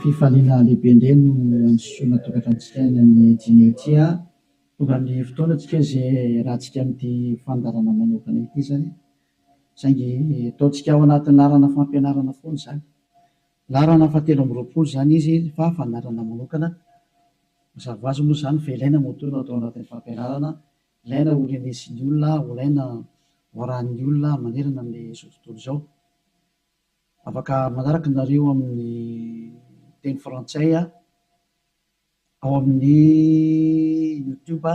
Fifaliana lehibe indray no androsoana tokantranontsika any amin'ny dîner ity a. Tonga amin'ny fotoana tsika izay iarahantsika amin'ity fandaharana manokana ity izany. Saingy ataontsika ao anatin'ny laharana fampianarana foana izany. Laharana fahatelo amby 20 izany izy fa fandaharana manokana. Mazava ho azy moa izany fa ilaina moa no atao anatin'ny fampianarana. Ilaina ho renesin'ny olona, ho ilaina ho arahan'ny olona manerana amin'izao tontolo izao. Afaka manaraka nareo amin'ny teny frantsay ao amin'ny YouTube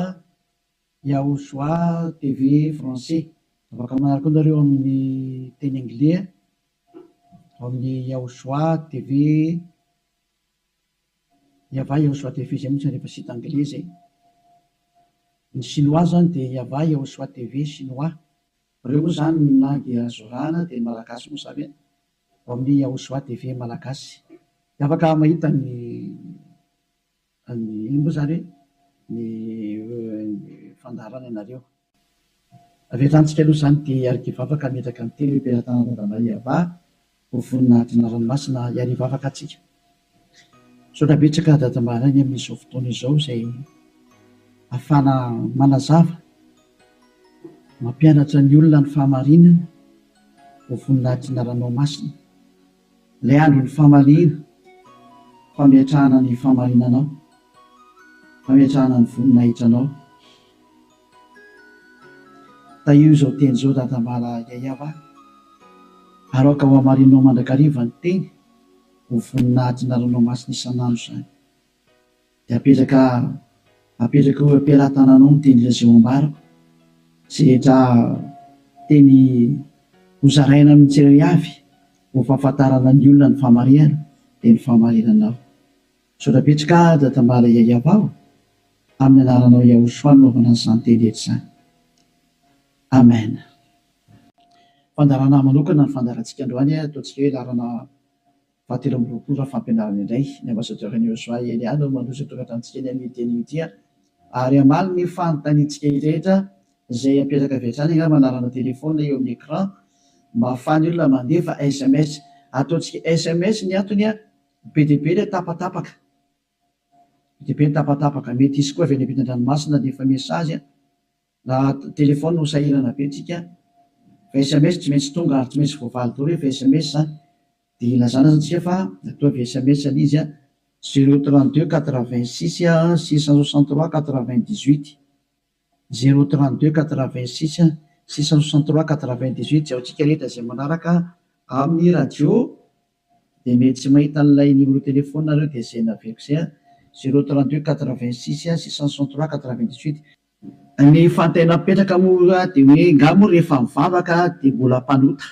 Yahushua TV français. Afaka manaraka koa nareo amin'ny teny anglais ao amin'ny Yahushua TV Yava Yahushua TV izay moa tsy rehefa site anglais zay. Ny chinois zany dia Yava Yahushua TV chinois. Ireo moa izany ny langue azo arahana dia ny malagasy moa izany ao amin'ny Yahushua TV malagasy. Dia afaka mahita ny ny ino moa izany hoe ny fandaharana ianareo. Avy hatrany tsika aloha izany dia hiara-hivavaka hametraka ny teny hoe Am-pelatanana Yavah ho voninahitry ny anarany masina hiara-hivavaka antsika. Misaotra betsaka Dada Maraina amin'izao fotoana izao izay ahafahana manazava, mampianatra ny olona ny fahamarinana ho voninahitry ny anaranao masina. Ilay andron'ny famaliana, fametrahana ny fahamarinanao, fametrahana ny voninahitranao. Tahio izao teny izao Dada Mara Yayava, ary aoka ho hamarinao mandrakariva ny teny ho voninahitry ny anaranao masina isan'andro izany. Dia apetraka apetraka eo am-pelatananao ny teny izay ho ambarako, sy rehetra teny hozaraina amin'ny tsirairay avy ho fahafantarana ny olona ny fahamarihana dia ny fahamarinanao. Misaotra betsaka Dada Mara Yayava o! Amin'ny anaranao Yahushua no anaovana an'izany teny rehetra izany. Amen. Fandaharana manokana ny fandaharantsika androany, ataontsika hoe laharana fahatelo amby 20 raha fampianarana indray. Ny ambassadeur an'i Yahushua Elia no mandroso ny tokantranontsika eny amin'ity anio ity ary hamaly ny fanontaniantsika rehetra izay apetraka avy hatrany angamba anarana téléphone eo amin'ny écran mba ahafahan'ny olona mandefa SMS. Ataontsika SMS ny antony, be dia be ilay tapatapaka. Be dia be ny tapatapaka. Mety hisy koa avy any ampitan-dranomasina handefa message. Raha téléphone ho sahirana be tsika fa SMS tsy maintsy tonga ary tsy maintsy voavaly daholo rehefa SMS zany. Dia ilazana zany tsika fa ataovy SMS ilay izy 032 86 663 98. 032 86 663 98 izay ho antsika rehetra izay manaraka amin'ny radio dia mety tsy mahita an'ilay numéro téléphone nareo dia izay naveriko izay 032 86 663 98. Ny fanontaniana mipetraka moa dia hoe nga moa rehefa mivavaka dia mbola mpanota?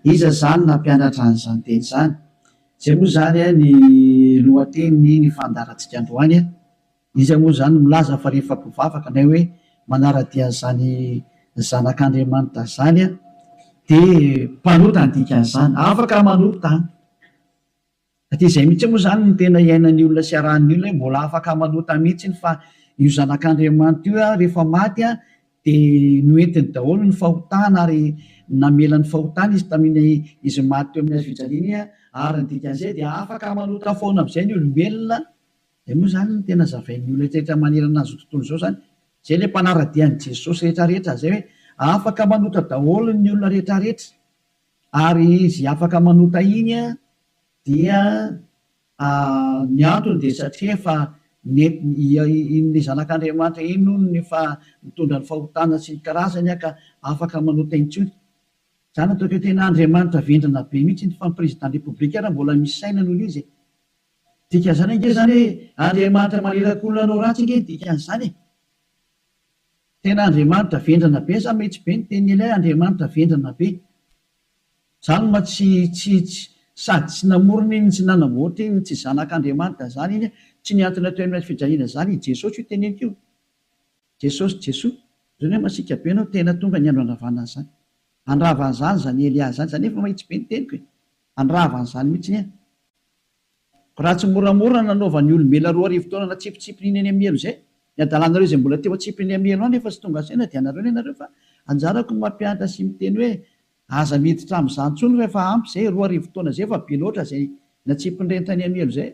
Iza izany nampianatra an'izany teny izany? Izay moa izany ny lohatenin'ny ny fandaharantsika androany. Iza moa izany no milaza fa rehefa mpivavaka na hoe manara-dia an'izany zanak'Andriamanitra izany dia mpanota ny dikan'izany? Afaka manota an! Satria izay mihitsy moa izany no tena iainan'ny olona sy arahan'ny olona hoe mbola afaka manota mihitsy fa io zanak'Andriamanitra io rehefa maty dia noentiny daholo ny fahotana ary namela ny fahotana izy tamin'iny izy maty teo amin'ny hazo fijaliana iny ary ny dikan'izay dia afaka manota foana amin'izay ny olombelona. Izay moa izany no tena zavain'ny olona rehetra manerana an'izao tontolo izao izany. Izay ilay mpanara-dia an'i Jesosy rehetra rehetra izay hoe afaka manota daholo ny olona rehetra rehetra ary izy afaka manota iny dia ny antony dia satria efa iny zanak'Andriamanitra iny hono no efa nitondra ny fahotana sy ny karazany ka afaka manota intsony. Izany ataoko hoe tena Andriamanitra vendrana be mihitsy iny fa ny président république ary mbola misy saina noho izy e. Dikan'izany ange izany hoe Andriamanitra maniraka olona hanao ratsy ange ny dikan'izany e. Tena Andriamanitra vendrana be, za mihitsy be ny tenin'i Elia Andriamanitra vendrana be. Zany ma tsy tsy tsy sady tsy namorona iny tsy nanamboatra iny tsy zanak'Andriamanitra zany iny tsy nihantona teo amin'ny hazo fijaliana zany i Jesosy io teneniko io. Jesosy Jesoa. Zany hoe masiaka be anao tena tonga ny andro handravana an'izany. Handrava an'izany zany Elia zany, zany efa mahitsy be ny teniko e. Handrava an'izany mihitsy ny Raha tsy moramora nanaovan'ny olombelona 2000 taona natsipitsipiny iny any amin'ny helo izay, ny adalanareo izay mbola teo atsipiny amin'ny helo any efa tsy tonga saina dia anareo ny anareo fa anjarako ny mampianatra sy miteny hoe aza miditra amin'izany intsony fa efa ampy izay, 2000 taona izay efa be loatra izay natsipin'ireny tany amin'ny helo izay.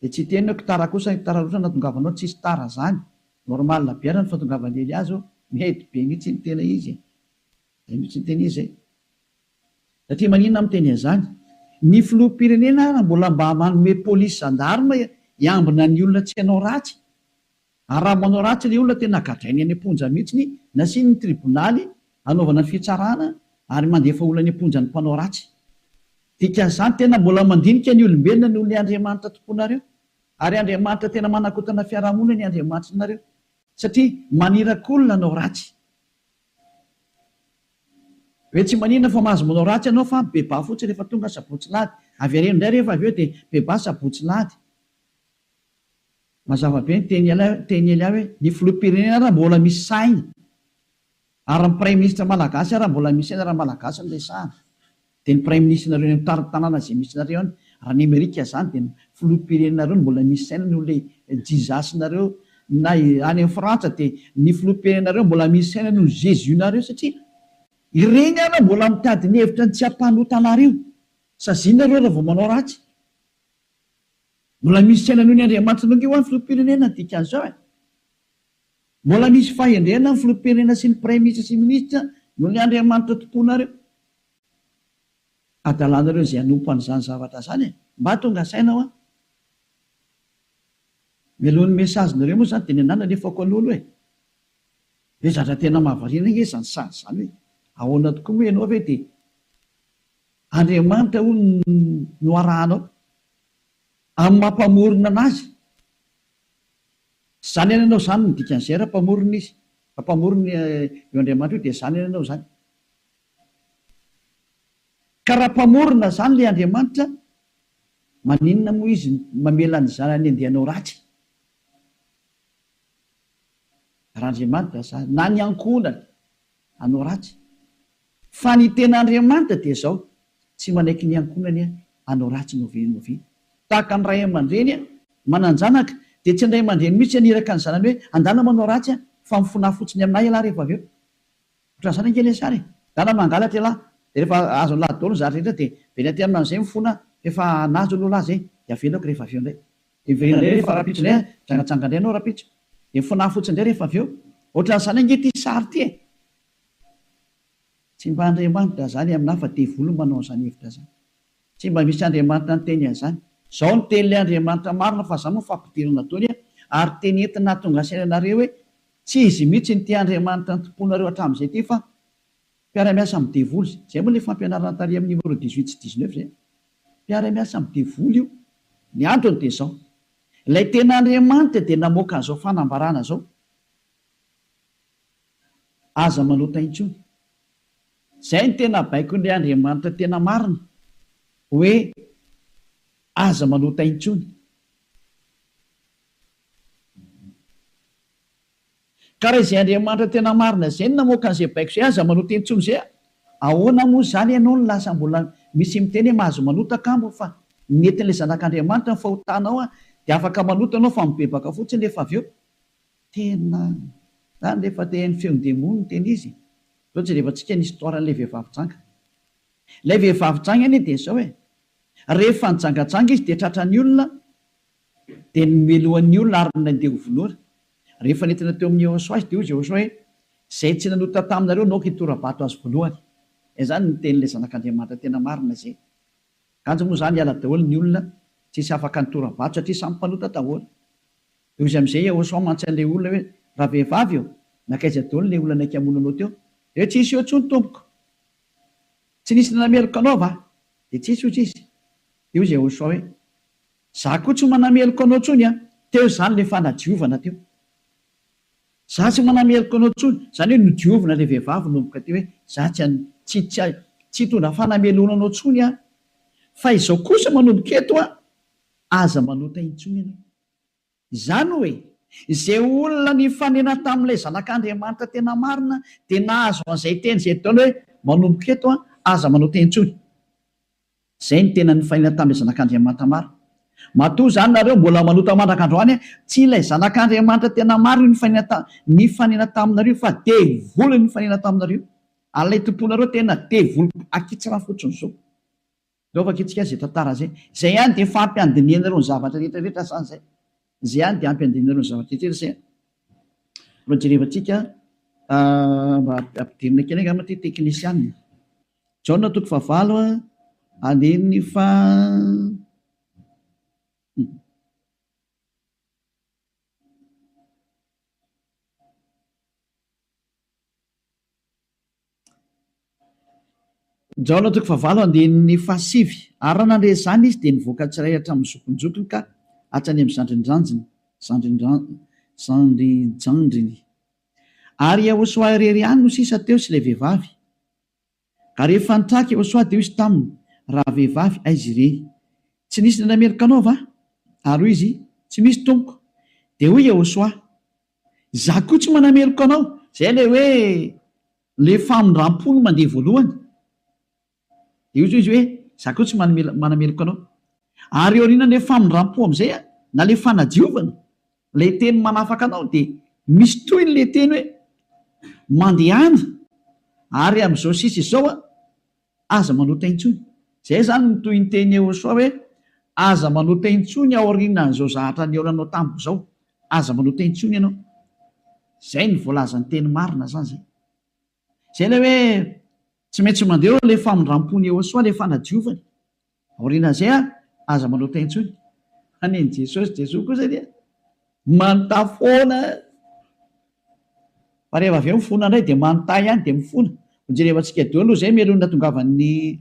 Dia tsy hiteny hoe tara kosa tara loatra nahatongavanao, tsisy tara zany, normal be ary ny fahatongavan'i Elia zao, mety be mihitsy ny tena izy e! Zay mihitsy ny tena izy e! Satria maninona miteny an'izany? Ny filoham-pirenena ara mbola mba manome polisy gendarme hiambina ny olona tsy hanao ratsy. Ary raha manao ratsy ilay olona tena gadrainy any am-ponja mihitsiny, nasiany ny tribonaly hanaovana ny fitsarana ary mandefa olona any am-ponja ny mpanao ratsy. Dikan'izany tena mbola mandinika ny olombelona noho ilay Andriamanitra tomponareo. Ary Andriamanitra tena manakotana fiarahamonina ny Andriamanitrinareo. Satria maniraka olona hanao ratsy. Hoe tsy maninona fa mahazo manao ratsy ianao fa mibebaha fotsiny rehefa tonga sabotsy lahady. Avereno indray rehefa avy eo dia mibebaha sabotsy lahady. Mazava be ny teny teny Elia hoe ny filoham-pirenena ara mbola misy saina ary ny praiminisitra malagasy ara mbola misy saina raha malagasy no resahana dia ny praiminisitrinareo any amin'ny tarin-tanàna izay misy nareo any raha ny amerika izany dia ny filoham-pirenenareo no mbola misy saina noho ilay Jesus-nareo na any amin'ny frantsa dia ny filoham-pirenenareo mbola misy saina noho ny Jesus-nareo satria ireny ara mbola mitady ny hevitra ny tsy hampanota anareo saziana nareo raha vao manao ratsy. Mbola misy saina noho ny Andriamanitra noho ny filoham-pirenena ny dikan'izao e! Mbola misy fahendrena ny filoham-pirenena sy ny praiminisitra sy minisitra noho ny Andriamanitra tomponareo. Adalanareo izay hanompo an'izany zavatra izany e! Mba tonga saina hoa! Mialoha ny message-nareo moa izany dia ny anah nalefako aloha aloha e! Hoe zatra tena mahavariana ange izany sary izany hoe ahoana tokoa moa ianao ve dia Andriamanitra hono no arahanao amin'ny maha mpamorona anazy. Tsy izany ihany ianao izany no dikan'izay raha mpamorona izy. Raha mpamorona io Andriamanitra io dia izany ihany ianao izany. Ka raha mpamorona izany ilay Andriamanitra, maninona moa izy mamela ny zanany handeha hanao ratsy? Raha Andriamanitra izany, na ny ankohonany hanao ratsy. Fa ny tena Andriamanitra dia izao, tsy manaiky ny ankohonany hanao ratsy n'oviana n'oviana. Tahaka ny ray aman-dreny manan-janaka, dia tsy ny ray aman-dreny mihitsy haniraka ny zanany hoe, andana manao ratsy aho, fa mifonà fotsiny aminà ialahy rehefa avy eo. Ohatran'izany ange ilay sary e! Andana mangalatra ialahy, dia rehefa azon'ilahy daholo ny zavatra rehetra dia miverina aty aminy amin'izay mifona, f'efa nahazo aloha lahy izay, dia avelako rehefa avy eo indray. Dia miverina indray rehefa rahampitso indray an, mijangajanga indray ianao rahampitso. Dia mifonaha fotsiny indray rehefa avy eo. Ohatran'izany ange ity sary ity e! Tsy mba Andriamanitra izany aminà fa devoly no manao an'izany hevitra izany. Tsy mba misy Andriamanitra niteny an'izany. Izao no tenin'ilay Andriamanitra marina fa izany moa fampidirana ataony ary teny entina hahatonga saina anareo hoe tsy izy mihitsy no ity Andriamanitra nitompoanareo hatramin'izay ity fa mpiara-miasa amin'ny devoly. Izay moa ilay fampianarana tary amin'ny numéro 18 sy 19 izay. Mpiara-miasa amin'ny devoly io. Ny antony dia izao. Ilay tena Andriamanitra dia namoaka an'izao fanambarana izao. Aza manota intsony. Izay no tena baikon'ilay Andriamanitra tena marina, hoe aza manota intsony. Ka raha izay Andriamanitra tena marina izay no namoaka an'izay baiko izay, aza manota intsony izay, ahoana moa izany ianao no lasa mbola misy miteny hoe mahazo manota kamo fa nentin'ilay zanak'Andriamanitra ny fahotanao dia afaka manota ianao fa mibebaka fotsiny rehefa avy eo. Tena zany rehefa te haino feon-demony no tena izy e! Zao jerevantsika ny histoire an'ilay vehivavy janga. Ilay vehivavy janga anie dia zao e! Rehefa nijangajanga izy dia tratran'ny olona dia nomelohan'ny olona ary nandeha ho vonoina. Rehefa nentina teo amin'i Yehosua izy dia hoy Yehosua hoe, Izay tsy nanota taminareo no aoka hitora-bato azy voalohany. Izany no tenin'ilay Zanak'Andriamanitra tena marina izay. Kanjo moa izany hiala daholo ny olona tsisy afaka nitora-bato satria samy mpanota daholo. Dia hoy izy amin'izay Yehosua mantsy an'ilay olona hoe, Ravehivavy ô, nankaiza daholo ilay olona naika hamono anao teo? Dia hoe, Tsisy eo intsony tompoko. Tsy nisy nanameloka anao va? Dia tsisy hoy izy. Dia hoy Yehosua hoe, Za koa tsy manameloka anao intsony an! Teo izany ilay fanadiovana teo. Za tsy manameloka anao intsony. Izany hoe nodiovina ilay vehivavy nanomboka teo hoe, za tsy tsy tsy tsy hitondra fanamelohana anao intsony aho. Fa izao kosa manomboka eto an, aza manota intsony ianao. Izany hoe, izay olona nifanena tamin'ilay Zanak'Andriamanitra tena marina dia nahazo an'izay teny izay ataony hoe, manomboka eto an, aza manota intsony. Izay no tena nifanena tamin'ilay Zanak'Andriamanitra marina. Matoa izany nareo mbola manota mandraka androany an, tsy ilay Zanak'Andriamanitra tena marina io nifanena ta, nifanena taminareo fa devoly no nifanena taminareo. Ary ilay tomponareo tena devoly akitsirano fotsiny izao. Ndao vakintsika izay tantara izay. Izay ihany dia efa ampy handinihanareo ny zavatra rehetra rehetra izany izay. Izay ihany dia ampy handinihanareo ny zavatra rehetra rehetra izay. Mba jerevantsika mba ampidirina kely angamba ity teknisianina. Jaona toko fahavalo andininy faha. Jaona toko fahavalo andininy fahasivy Ary raha nandre izany izy, dia nivoaka tsirairay hatramin'ny zokinjokiny ka hatrany amin'ny zandrindrandriny, zandrinjandriny. Ary Iehôsoa irery ihany no sisa teo sy ilay vehivavy. Ka rehefa nitraka Iehôsoa, dia hoy izy taminy, Ravehivavy, aiza ireny? Tsy nisy nanameloka anao va? Ary hoy izy, Tsy misy, Tompoko. Dia hoy Iehôsoa, Izaho koa tsy manameloka anao. Izay ilay hoe ilay famindram-po no mandeha voalohany. Dia hoy izy hoe, Izaho koa tsy manameloka anao. Ary aorianan'ilay famindram-po amin'izay, na ilay fanadiovana, ilay teny manafaka anao, dia misy tohiny ilay teny hoe, Mandehana, ary amin'izao sisa izao, Aza manota intsony. Izay izany no tohinteny Yehosua hoe, Aza manota intsony aorianan'izao zahatra nihaonanao tamiko izao. Aza manota intsony ianao. Izay no voalazan'ny teny marina izany izay. Izay ilay hoe tsy maintsy mandeha eo ilay famindram-pon'i Yehosua, ilay fanadiovany. Aorianan'izay aza manota intsony. Fa nen'i Jesosy, Jesoa kosa dia manontà foana. Fa rehefa avy eo mifona indray dia manontà ihany dia mifona. Hojerevantsika daholo aloha izay mialoha ny nahatongavan'ny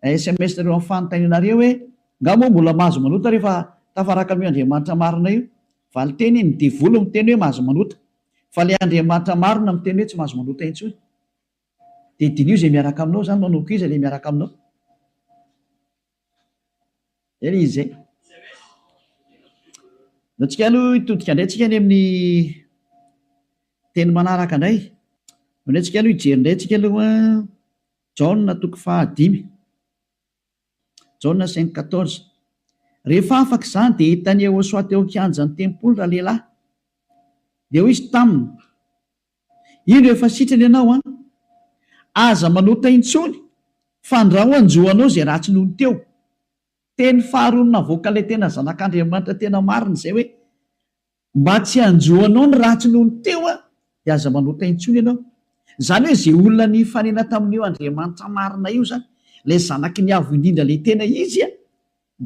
sms nareo amin'ny fanontanianareo hoe nga moa mbola mahazo manota rehefa tafaraka amin'io Andriamanitra marina io? Valinteny, ny devoly miteny hoe mahazo manota. Fa ilay Andriamanitra marina miteny hoe tsy mahazo manota intsony. Dia diniho izay miaraka aminao izany, manomboka iza ilay miaraka aminao? Zay ilay izy zay. Ndao tsika aloha hitodika indray tsika any amin'ny teny manaraka indray. Ndao indray tsika aloha hijery indray tsika aloha Jaona toko fahadimy. Jaona 5:14. Rehefa afaka izany dia hitan'i Yehosua teo an-kianjan'ny tempoly ralehilahy. Dia hoy izy taminy, Indro efa sitrana ianao an! Aza manota intsony fandrao hanjo anao izay ratsy nony teo. Teny faharoa navoakan'ilay tena zanak'Andriamanitra tena marina izay hoe, mba tsy hanjo anao ny ratsy nony teo an, dia aza manota intsony ianao. Izany hoe izay olona nifanena tamin'io Andriamanitra marina io izany, ilay zanaky ny Avo Indrindra ilay tena izy an,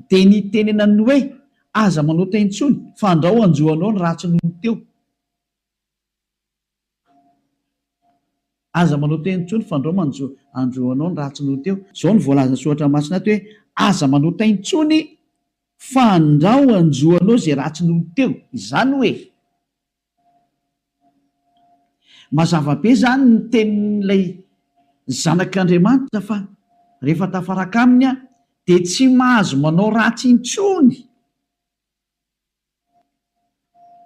dia nitenenany hoe, aza manota intsony fandrao hanjo anao ny ratsy nony teo. Aza manao teny intsony fandrao manjo andro anao ny ratsy noho teo. Zao no voalazan'ny soratra masina ato hoe aza manota intsony fandrao anjo anao izay ratsy noho teo. Izany hoe mazava be izany ny tenin'ilay zanak'Andriamanitra fa rehefa tafaraka aminy aho dia tsy mahazo manao ratsy intsony.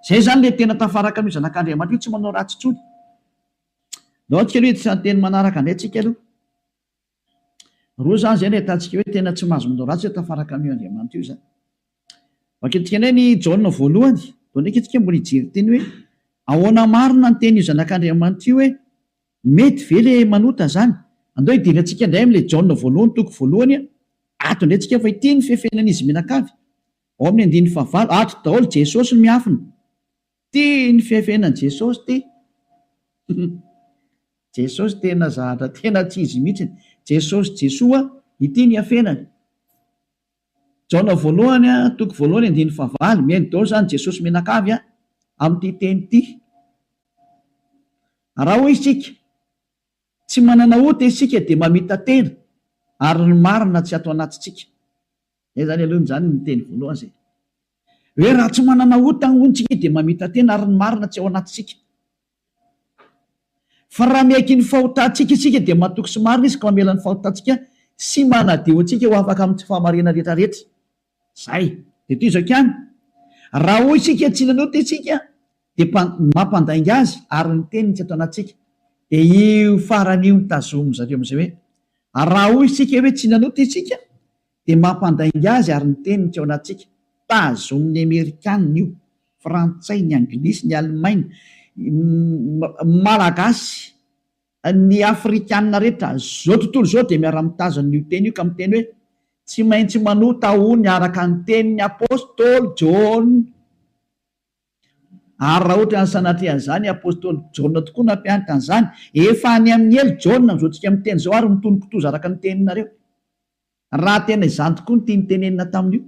Zay zany le tena tafaraka amin'io zanak'Andriamanitra io tsy manao ratsy intsony. Ndao tsika aloha hiditra ny teny manaraka indray tsika aloha. Roa zany zay no ahitantsika hoe tena tsy mahazo manao ratsy hoe tafaraka amin'io Andriamanitra io zany. Vakintsika indray ny Jaona voalohany. Ndao ndraiky tsika mbola hijery teny hoe ahoana marina ny tenin'io zanak'Andriamanitra io hoe mety ve le manota zany. Andao hidirantsika indray amin'ilay Jaona voalohany toko voalohany ato indray tsika fa ity ny fefenan'izy mianakavy. Ao amin'ny andininy fahavalo, ato daholo Jesosy no miafina. Ty ny fiafenan'i Jesosy ty. Jesosy tena zahatra tena tsy izy mihitsiny. Jesosy Jesoa, ity ny iafenany. Jaona voalohany toko voalohany andininy fahavalo, mihaino daholo izany Jesosy mianakavy amin'ity teny ity. Raha hoy isika, tsy manana ota isika dia mamita-tena ary ny marina tsy ato anatintsika. Zay zany aloha zany ny teny voalohany zay. Hoe raha tsy manana ota hono tsika dia mamita-tena ary ny marina tsy ao anatintsika. Fa raha miaiky ny fahotantsika isika dia matoky sy marina izy ka mamela ny fahotantsika sy manadio antsika ho afaka amin'ny tsy fahamarinana rehetra rehetra. Zay. Dia toy izao ihany. Raha hoy isika tsy nanota isika dia mampandainga azy ary ny teniny tsy ato anatintsika. Dia io farany io no tazomin-dry zareo amin'izay hoe raha hoy isika hoe tsy nanota isika dia mampandainga azy ary ny teniny tsy ao anatintsika. Tazomin'ny Amerikanina io, Frantsay, ny Anglisy, ny Alemaina, Malagasy, ny Afrikanina rehetra, izao tontolo izao dia miara-mitazona io teny io ka miteny hoe. Tsy maintsy manota hono araka ny tenin'ny apostoly Jaona. Ary raha ohatra ny sanatria an'izany, apostoly Jaona tokoa nampianatra an'izany. Efa any amin'ny helo Jaona amin'izao tsika miteny izao ary mitono kitoza araka ny teninareo. Raha tena izany tokoa no tiany tenenina tamin'io.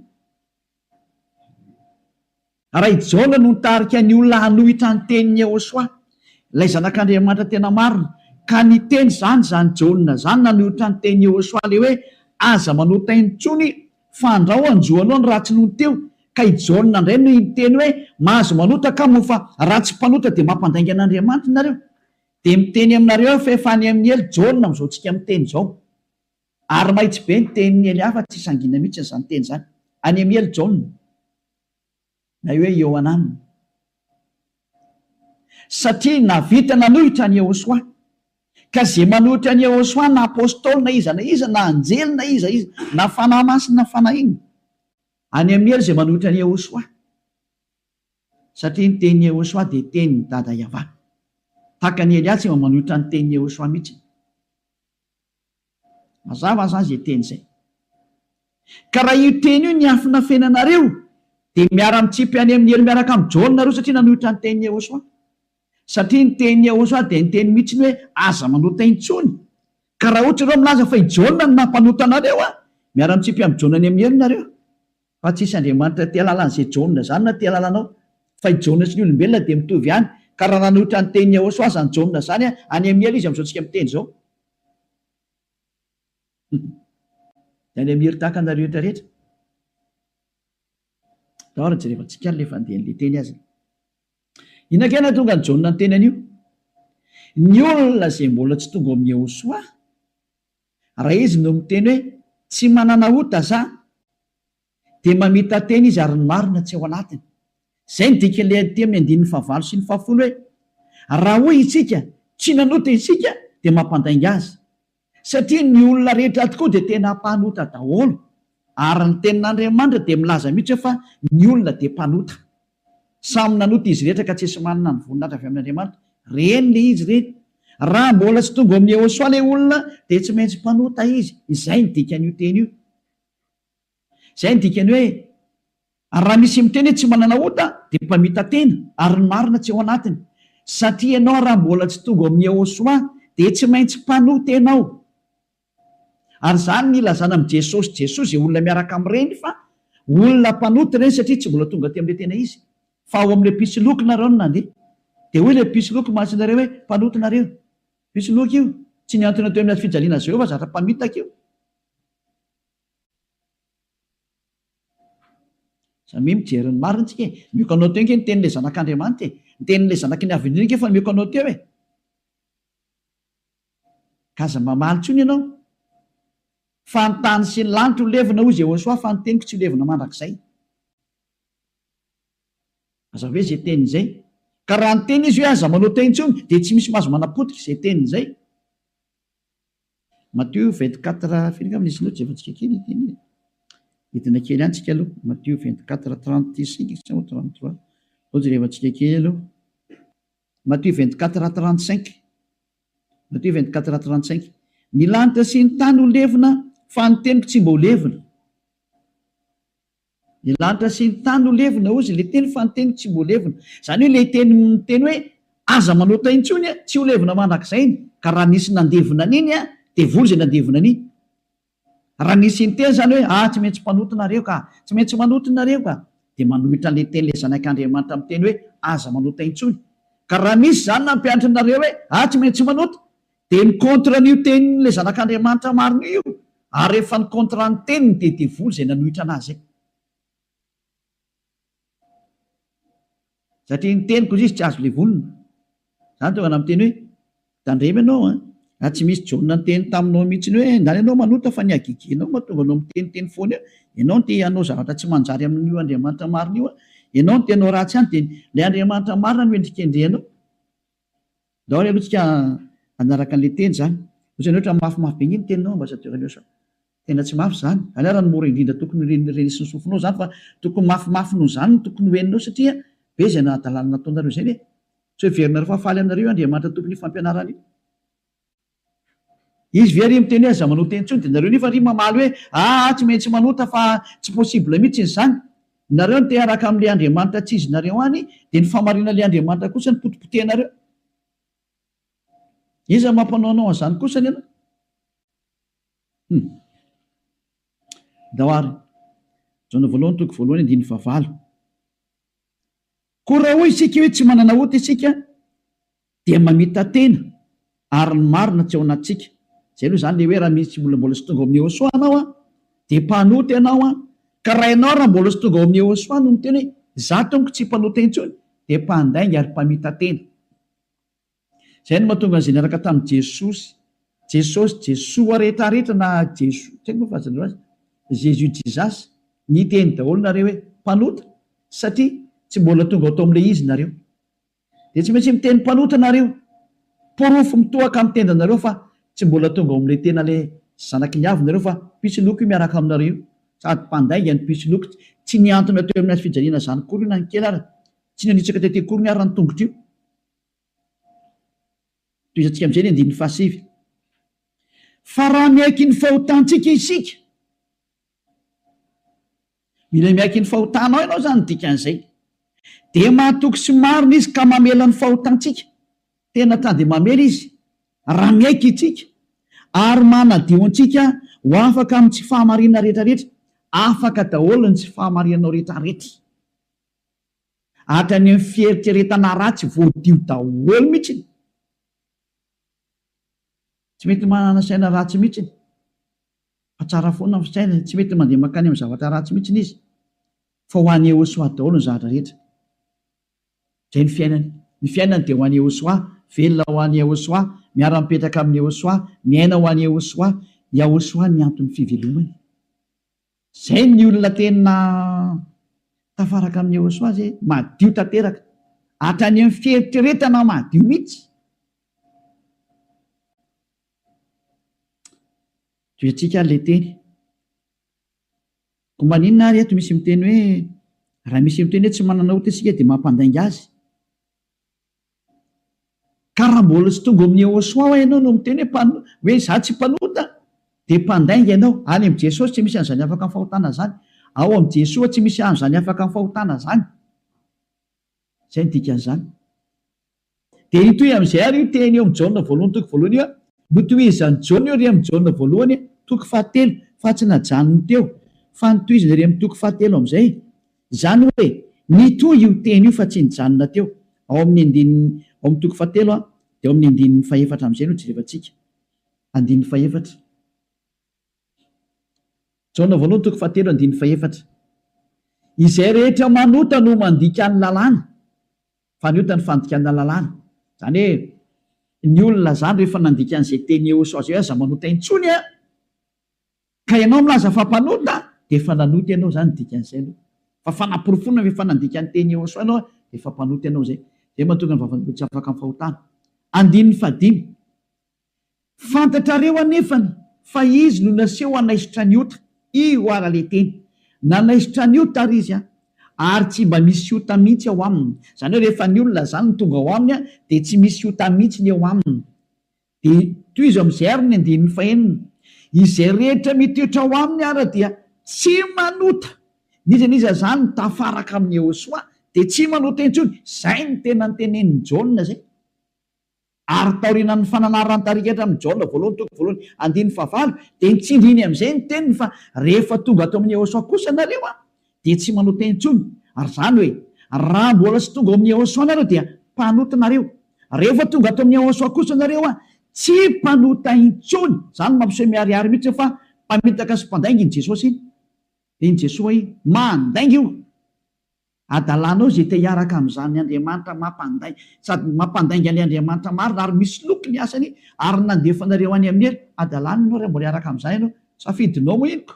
Raha i Jaona no nitarika ny olona hanohitra ny tenin'i Yehosua, ilay Zanak'Andriamanitra tena marina, ka niteny izany izany Jaona izany nanohitra ny tenin'i Yehosua ilay hoe aza manota intsony fa andrao hanjo anao ny ratsy nony teo, ka i Jaona indray no niteny hoe mahazo manota ka moa fa raha tsy mpanota dia mampandainga an'Andriamanitra nareo. Dia miteny aminareo aho fa efa any amin'ny helo Jaona amin'izao tsika miteny izao. Ary mahitsy be ny tenin'i Elia fa tsy sangina mihitsy izany teny izany. Any amin'ny helo Jaona. Na hoe Iohanana. Satria nahavita nanohitra an'i Yehosua. Ka izay manohitra an'i Yehosua na apostoly na iza na iza na anjely na iza iza na fanahy masina na fanahy inona. Any amin'ny helo izay manohitra an'i Yehosua. Satria ny tenin'i Yehosua dia tenin'i Dada Yavah. Tahaka an'i Elia tsy mba manohitra ny tenin'i Yehosua mihitsy. Mazava zany zay teny zay. Ka raha io teny io niafinafenanareo dia miara-mitsipy any amin'ny helo miaraka amin'i Jaona nareo satria nanohitra ny tenin'i Yehosua. Satria ny tenin'i Yehosua dia niteny mihitsy ny hoe aza manota intsony. Ka raha ohatra ianareo milaza fa i Jaona no nampanota anareo an, miara-mitsipy amin'i Jaona any amin'ny helo nareo. Fa tsisy Andriamanitra te halala an'izay Jaona izany na te halala anao. Fa i Jaona sy ny olombelona dia mitovy ihany. Ka raha nanohitra ny tenin'i Yehosua izany Jaona izany, any amin'ny helo izy amin'izao tsika miteny izao. Dia any amin'ny helo tahaka anareo rehetra rehetra. Ndao ary jerevantsika ary ilay fandehan'ilay teny aza. Inona kay nahatonga an'i Jaona niteny an'io? Ny olona izay mbola tsy tonga ao amin'i Yehosua, Raha izy no miteny hoe tsy manana ota za dia mamita-tena izy ary ny marina tsy ao anatiny. Izay no dikan'ilay aty amin'ny andininy fahavalo sy ny fahafolo hoe raha hoy isika tsy nanota isika dia mampandainga azy. Satria ny olona rehetra tokoa dia tena mpanota daholo ary ny tenin'Andriamanitra dia milaza mihitsy hoe fa ny olona dia mpanota. Samy nanota izy rehetra ka tsisy manana ny voninahitra avy amin'Andriamanitra. Reny le izy reny. Raha mbola tsy tonga ao amin'i Yehosua le olona dia tsy maintsy mpanota izy. Izay ny dikan'io teny io. Izay ny dikany hoe ary raha misy miteny hoe tsy manana ota dia mpamita-tena ary ny marina tsy ao anatiny. Satria ianao raha mbola tsy tonga ao amin'i Yehosua dia tsy maintsy mpanota ianao. Ary izany ny ilazana amin'i Jesosy Jesoa izay olona miaraka amin'ireny fa olona mpanota ireny satria tsy mbola tonga aty amin'ilay tena izy fa ao amin'ilay mpisoloky nareo no nandeha. Dia hoy ilay mpisoloky mantsy nareo hoe mpanota nareo. Mpisoloky io, tsy nihantona teo amin'ny hazo fijaliana azy ireo fa zatra mpamitaka io. Samia mijery ny marina tsika e. Mioko anao teo ange ny tenin'ilay zanak'Andriamanitra e. Ny tenin'ilay zanaky ny Avo Indrindra ange efa mioko anao teo e. Ka aza mamaly intsony ianao. Fa ny tany sy ny lanitra ho levona, hoy Jehosoa, fa ny teniko tsy ho levona mandrakizay. Aza ve izay teniny izay? Ka raha niteny izy hoe aza manota intsony, dia tsy misy mahazo manapotika izay teniny izay. Matio 24, firy angamba nisy note jerevantsika kely ity anie. Hidina kely ihany tsika aloha. Matio 24, 35 sa 33. Aleo jerevantsika kely aloha. Matio 24, 35. Matio 24, 35. Ny lanitra sy ny tany ho levona, fa ny teniko tsy mba ho levona. Ny lanitra sy ny tany ho levona, hozy ilay teny, fa ny teniko tsy mba ho levona. Izany hoe ilay teny miteny hoe aza manota intsony, tsy ho levona mandrakizay iny. Ka raha nisy nandevona an'iny, devoly izay nandevona an'iny. Raha nisy niteny izany hoe, ah, tsy maintsy mpanota nareo ka, tsy maintsy manota nareo ka, dia manohitra an'ilay teny ilay Zanak'Andriamanitra miteny hoe, aza manota intsony. Ka raha misy izany nampianatra anareo hoe, ah, tsy maintsy manota, dia mi-contre an'io tenin'ilay Zanak'Andriamanitra marina io io, ary rehefa ni-contre ny teniny dia devoly izay nanohitra an'azy. Satria ny teniko izy tsy azo levonina. Zany tonga namiteny hoe, tandremo ianao an, raha tsy misy Jaona niteny taminao mihitsy hoe ndany ianao manota fa ny hagegenao mahatonga anao miteniteny foana eo, ianao no te hanao zavatra tsy manjary amin'io Andriamanitra marina io an, ianao no te hanao ratsy any dia ilay Andriamanitra marina no endrikendrehanao. Ndao ary aloha tsika hanaraka an'ilay teny izany. Ohatrany ohatra mafimafy be nge ny teninao ambassadeur Liosa. Tena tsy mafy izany. Izany ara no mora indrindra tokony ho renesin'ny sofinao izany fa tokony mafimafy noho izany no tokony ho henonao satria be izay nahadalana nataonareo izay anie. Tsy ho heverinareo fa faly aminareo io Andriamanitra tompon'io fampianarana io. Izy ve ary miteny hoe aza manota intsony dia nareo nefa ry mamaly hoe aa tsy maintsy manota fa tsy possible mihitsy izany. Nareo no te hiaraka amin'ilay Andriamanitra tsy izy nareo any dia ny fahamarinan'ilay Andriamanitra kosa no potipotehinareo. Iza mampanao anao an'izany kosany ianao? Hum. Ndao ary. Jaona voalohany toko voalohany andininy fahavalo. Koa raha hoy isika hoe tsy manana ota isika dia mamita-tena ary ny marina tsy ao anatintsika. Izay aloha izany ilay hoe raha misy olona mbola tsy tonga ao amin'i Yehosua anao an, dia mpanota ianao an, ka raha ianao raha mbola tsy tonga ao amin'i Yehosua no miteny hoe izaho tompoko tsy mpanota intsony dia mpandainga ary mpamita-tena. Izay no mahatonga an'izay niaraka tamin'i Jesosy, Jesosy, Jesoa rehetrarehetra na Jeso, tsy haiko moa fahazanareo azy, Jesus Jesus, niteny daholo nareo hoe mpanota satria tsy mbola tonga ao tao amin'ilay izy nareo. Dia tsy maintsy miteny mpanota nareo. Porofo mitohaka amin'ny tendanareo fa tsy mbola tonga ao amin'ilay tena ilay zanaky ny avo nareo fa mpisoloky io miaraka aminareo io. Sady mpandainga ny mpisoloky, tsy nihantona teo amin'ny hazo fijaliana izany akory io na ny kely ara, tsy nanitsaka tety akory ny ara ny tongotra io. Tohizantsika amin'izay ny andininy fahasivy. Fa raha miaiky ny fahotantsika isika, mila miaiky ny fahotanao ianao izany ny dikan'izay, dia mahatoky sy marina Izy ka mamela ny fahotantsika. Tena ta dia mamela Izy raha miaiky isika, ary manadio antsika ho afaka amin'ny tsy fahamarinana rehetrarehetra. Afaka daholo ny tsy fahamarinanao rehetrarehetra. Hatrany amin'ny fieritreretana ratsy voadio daholo mihitsy. Tsy mety manana saina ratsy mihitsy fa tsara foana ny fisainany, tsy mety mandeha mankany amin'ny zavatra ratsy mihitsy izy fa ho an'i Yehosua daholo ny zavatra rehetra. Izay ny fiainany. Ny fiainany dia ho an'i Yehosua, velona ho an'i Yehosua, miara-mipetraka amin'i Yehosua, miaina ho an'i Yehosua. Yahosua ny anton'ny fivelomany. Zay ny olona tena tafaraka amin'i Yehosua zay, madio tanteraka, hatrany amin'ny fieritreretana madio mihitsy. Tohizantsika ary ilay teny. Koa maninona ary eto misy miteny hoe raha misy miteny hoe tsy manana ota isika dia mampandainga azy? Ka raha mbola tsy tonga ao amin'i Yehosua hoa ianao no miteny hoe mpano, hoe izaho tsy mpanota, dia mpandainga ianao. Any amin'i Jesosy tsy misy an'izany afaka amin'ny fahotana izany. Ao amin'i Jesoa tsy misy an'izany afaka amin'ny fahotana izany. Izay no dikan'izany. Dia hitohy amin'izay ary io teny eo amin'i Jaona voalohany toko voalohany io, notohizan'i Jaona io ery amin'i Jaona voalohany toko fahatelo, fa tsy najanony teo, fa notohizany ery amin'ny toko fahatelo amin'izay. Izany hoe, nitohy io teny io fa tsy nijanona teo. Ao amin'ny andininy, ao amin'ny toko fahatelo dia ao amin'ny andininy fahefatra amin'izay no jerevantsika. Andininy fahefatra. Jaona voalohany toko fahatelo andininy fahefatra. Izay rehetra manota no mandika ny lalàna, fa ny ota ny fandikana lalàna. Izany hoe, ny olona izany rehefa nandika an'izay teny Yehosua izay hoe aza manota intsony an! Ka ianao milaza fa mpanota dia efa nanota ianao izany ny dikan'izay aloha. Fa fanaporofoana fa efa nandika ny teny Yehosua ianao dia efa mpanota ianao izay. Izay mahatonga ny vavan'olona tsy afaka amin'ny fahotana. Andininy fahadimy. Fantatrareo anefany fa izy no naseho hanaisotra ny ota. Io ara le teny. Nanaisotra ny ota ary izy an. Ary tsy mba misy ota mihitsy ao aminy. Izany hoe rehefa ny olona izany no tonga ao aminy an dia tsy misy ota mihitsy ny eo aminy. Dia tohizo amin'izay ary ny andininy fahenina, Izay rehetra mitoetra ao aminy ara dia tsy manota. N'iza n'iza izany mitafaraka amin'i Yehosua dia tsy manota intsony. Izay no tena notenenin'i Jaona izay. Ary taorianan'ny fananaran'ny tarigetra amin'i Jaona voalohany toko voalohany andininy fahavalo dia nitsindriny amin'izay ny teniny fa rehefa tonga ato amin'i Yehosua kosa nareo an, dia tsy manota intsony. Ary izany hoe, raha mbola tsy tonga ao amin'i Yehosua nareo dia mpanota nareo. Rehefa tonga ato amin'i Yehosua kosa nareo an, tsy mpanota intsony. Izany no mampiseho miharihary mihitsy fa mpamitaka sy mpandainga iny Jesosy iny. Iny Jesoa iny. Mandainga io. Adalanao izay te hiaraka amin'izany Andriamanitra mampandainga, sady mampandainga an'ilay Andriamanitra marina ary misoloky ny asany ary nandefa anareo any amin'ny helo. Adalana ianao raha mbola hiaraka amin'izany ianao. Safidinao moa iny ko.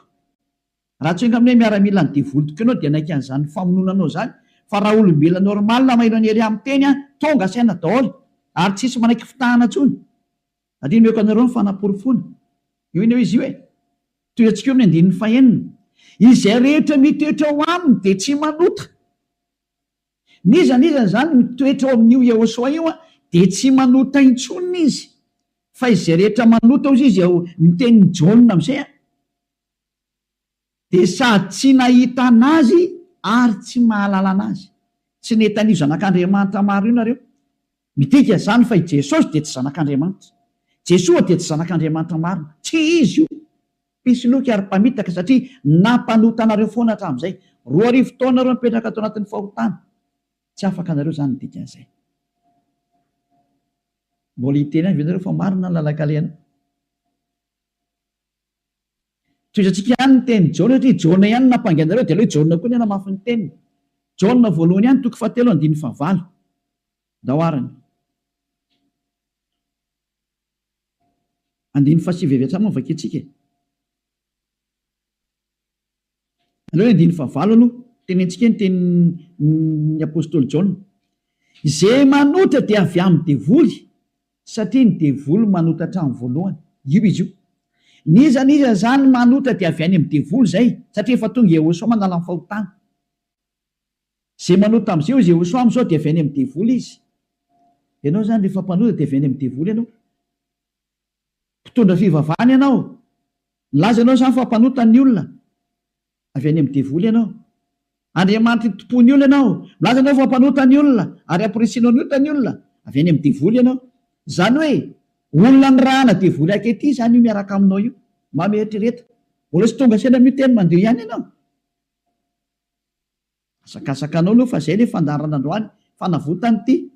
Raha tsy angamba hoe miaramilan'ny devoly tokoa ianao dia hanaiky an'izany famonoana anao izany fa raha olombelona normal maheno an'i Elia miteny an, tonga saina daholo ary tsisy manaiky fitahana intsony. Satria nomeko anareo ny fanaporofoana. Io anie izy io e. Tohizatsika eo amin'ny andininy fahenina. Izay rehetra mitoetra ao aminy dia tsy manota. N'iza n'iza izany mitoetra ao amin'io Yehosua io dia tsy manota intsony izy. Fa izay rehetra manota hozy izy ao ny tenin'i Jaona amin'izay an, dia sady tsy nahita an'Azy ary tsy mahalala an'Azy. Tsy nahita an'io Zanak'Andriamanitra maro io nareo. Midika izany fa i Jesosy dia tsy Zanak'Andriamanitra. Jesoa dia tsy Zanak'Andriamanitra marina. Tsy Izy io. Mpisoloky ary mpamitaka satria nampanota anareo foana hatramin'izay. 2000 taona nareo nipetraka tao anatin'ny fahotana. Tsy afaka anareo izany ny dikan'izay. Mbola hiteny ihany ve nareo fa marina ny lalan-kalehanao? Tohizantsika ihany ny tenin'i Jaona satria Jaona ihany no nampangy anareo dia aleo i Jaona koa ny hanamafy ny teniny. Jaona voalohany ihany toko fahatelo andininy fahavalo. Ndao arany. Andininy fahasivy avy hatrany moa no vakintsika e. Aleo ny andininy fahavalo aloha tenentsika ny tenin'ny apostoly Jaona. Izay manota dia avy amin'ny devoly, satria ny devoly manota hatramin'ny voalohany. Io izy io. N'iza n'iza izany manota dia avy any amin'ny devoly izay, satria efa tonga Yehosua manala ny fahotana. Izay manota amin'izay hoy Yehosua amin'izao dia avy any amin'ny devoly izy. Ianao izany rehefa mpanota dia avy any amin'ny devoly ianao. Mpitondra fivavahana ianao. Milaza ianao izany fa mpanota ny olona. Avy any amin'ny devoly ianao. Andriamanitry ny tompon'ny olona ianao. Milaza ianao fa mpanota ny olona ary amporisihinao ny ota ny olona. Avy any amin'ny devoly ianao. Izany hoe olona nirahana devoly ankehitriny izany io miaraka aminao io. Mba mieritrereta. Mbola tsy tonga saina amin'io teny mandio ihany ianao. Asakasaka anao aloha fa zay le fandaharana androany, fanavotana ity.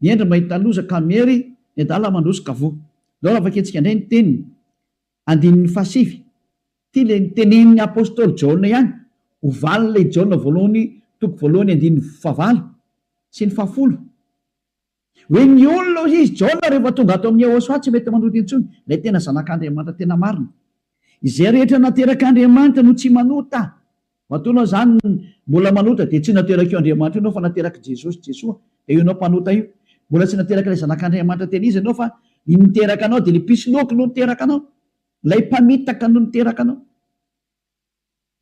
Ny hendry mahita loza ka miery, ny adala mandroso ka voa. Ndao raha vakintsika indray ny teniny, andininy fahasivy. Ity le nitenenin'ny apostoly Jaona ihany, ho valin'ilay Jaona voalohany toko voalohany andininy fahavalo sy ny fahafolo. Hoe ny olona hoy izy, Jaona rehefa tonga ato amin'i Yehosua tsy mety manota intsony, ilay tena zanak'Andriamanitra tena marina. Izay rehetra naterak'Andriamanitra no tsy manota. Matoa ianao izany mbola manota dia tsy naterak'io Andriamanitra io ianao fa naterak'i Jesosy, Jesoa, dia io ianao mpanota io. Mbola tsy naterak'ilay zanak'Andriamanitra tena izy ianao fa ny niteraka anao dia ilay mpisoloky no niteraka anao. Ilay mpamitaka no niteraka anao.